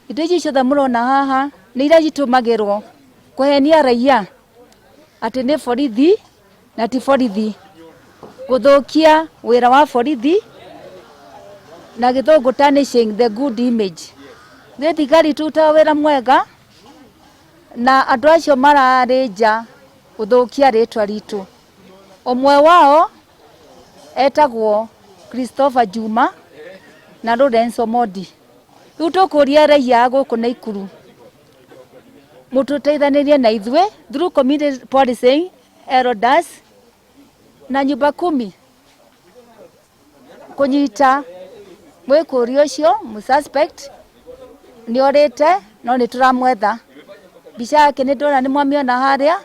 Indo ici ciothe mũrona haha nĩ iria citũmagĩrwo kũhenia raia atĩ nĩ borithi na ti borithi, gũthũkia wĩra wa borithi na gĩthũngũ tarnishing the good image. Nĩ thigari tũrutaga wĩra mwega na andũ acio mararĩ nja gũthũkia rĩtwa ritũ. Ũmwe wao etagwo Christopher Juma na Lawrence Omondi. Rĩu tũkũria raia a gũkũ Naikuru mũtũteithanĩrie na ithuĩ through community policing, elders na nyumba kumi kũnyita mwĩkũria ũcio mũ suspect nĩ orĩte no nĩ tũramwetha. Mbica yake nĩ ndĩrona nĩ mwamĩona harĩa.